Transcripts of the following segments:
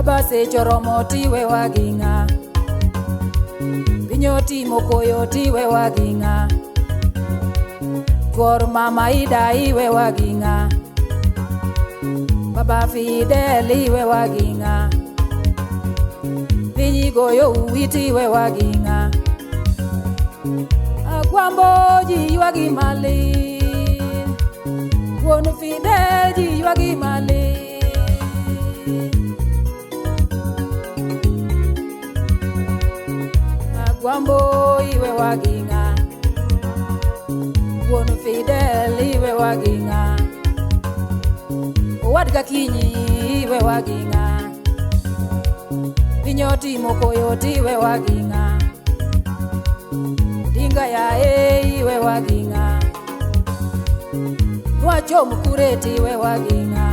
Baba seche oromo tiwewa gi ng'a? Piny otimo koyo tiwewa gi ng'a? Chuor mama Ida iwewa gi ng'a? Baba Fidel iwewa gi ng'a? Piny goyo uwi tiwewa gi ng'a? Agwambo ji ywagi malit, wuon Fidel ji ywagi malit. Agwambo iwewa gi ng'a? Wuon Fidel iwewa gi ng'a? Owadgi Akinyi iwewa gi ng'a? Piny otimo koyo tiwewa gi ng'a? Odinga yaye iwewa gi ng'a? Nwachom kure tiwewa gi ng'a?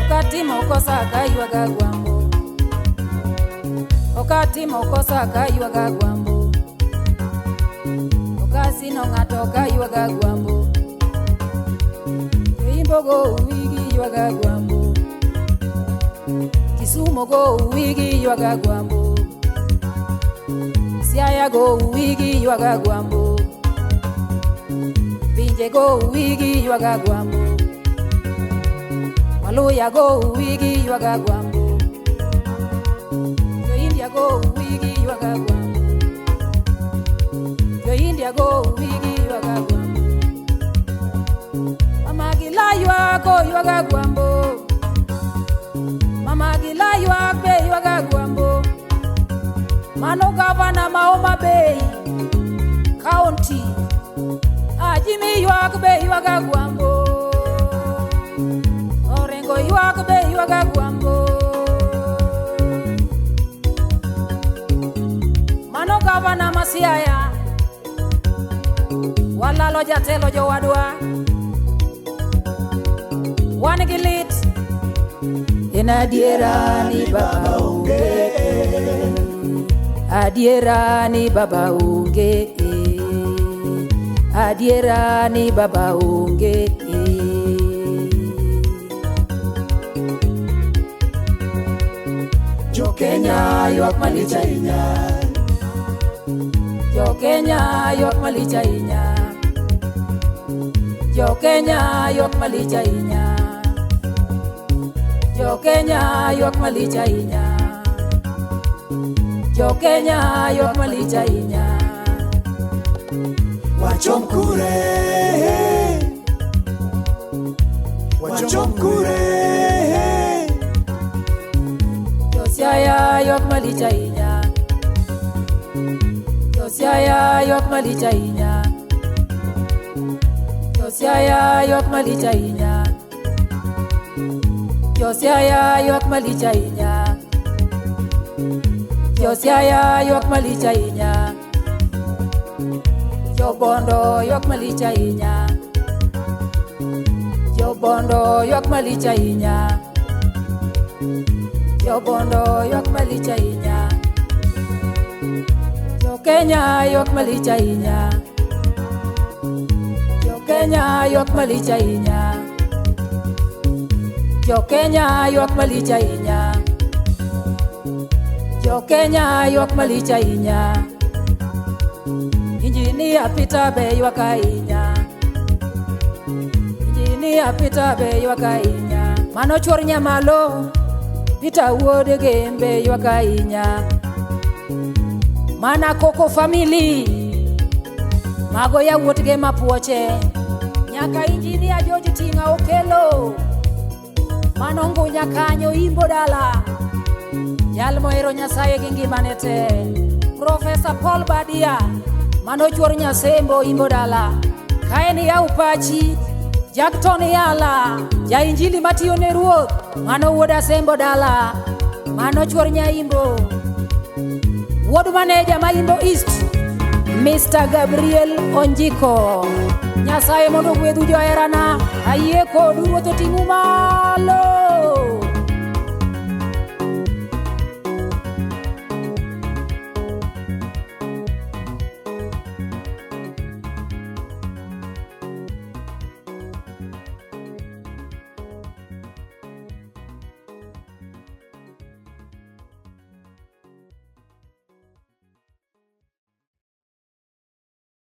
Okatimo kosa kaywaga gwambo. Okatimo kosa kaywaga gwambo. Okasino ng'ato kaywaga gwambo. Joimbo go wigi ywaga gwambo. Kisumo go wigi ywaga gwambo. Siaya go wigi ywaga gwambo. Pinje go wigi ywaga gwambo. Waluya go wigi ywaga gwambo. Jo India go wigi ywaga gwambo. Jo India go wigi ywaga gwambo. Mama gila ywak o ywaga gwambo. Mama gila ywak be ywaga gwambo. Mano gavana ma Homa Bay County. Ah, Jimmy ywak be ywaga gwambo. Orengo ywak be ywaga gwambo. Mano gavana ma Siaya. Walalo jatelo jowadwa. Wan gi lit. En adiera ni baba onge. Adiera ni baba onge. Adiera ni baba onge. Jo Kenya ywak malich ahinya. Jo Kenya ywak malich ahinya. Jo Kenya ywak malich ahinya. Jo Kenya ywak malich ahinya. Jo Kenya ywak malich ahinya. Wachom kure. Wachom kure. Jo Siaya ywak malich ahinya. Jo Siaya ywak malich ahinya. Jo Siaya ywak malich ahinya. Jo Siaya ywak malich ahinya. Jo Siaya ywak malich ahinya. Jo Bondo ywak malich ahinya. Jo Bondo ywak malich ahinya. Jo Bondo ywak malich ahinya. Jo Kenya ywak malich ahinya. Jo Kenya ywak malich ahinya. Jo Kenya ywak malich ahinya. Jo Kenya ywak malich ahinya. Injinia Peter be ywak ahinya. Injinia Peter be ywak ahinya. Mano chuor nyamalo. Peter wuod Gembe ywak ahinya. Mana Koko family. Mago yawuotge mapuoche. Nyaka Injinia George Tinga Okelo. Mano ngunya kanyo imbo dala. Jal mohero Nyasaye gi ngimane te. Profesa Paul Badia. Mano chuor Nyasembo imbo dala. Kaen yaw pachi. Jackton Yala. Ja injili matiyo ne ruoth. Mano wuod Asembo dala. Mano chuor Nyaimbo. Wuod maneja ma Imbo East. Mr. Gabriel Onjiko. Nyasaye mondo ogwedhu joherana. Ayie kodu ruoth oting'u malo.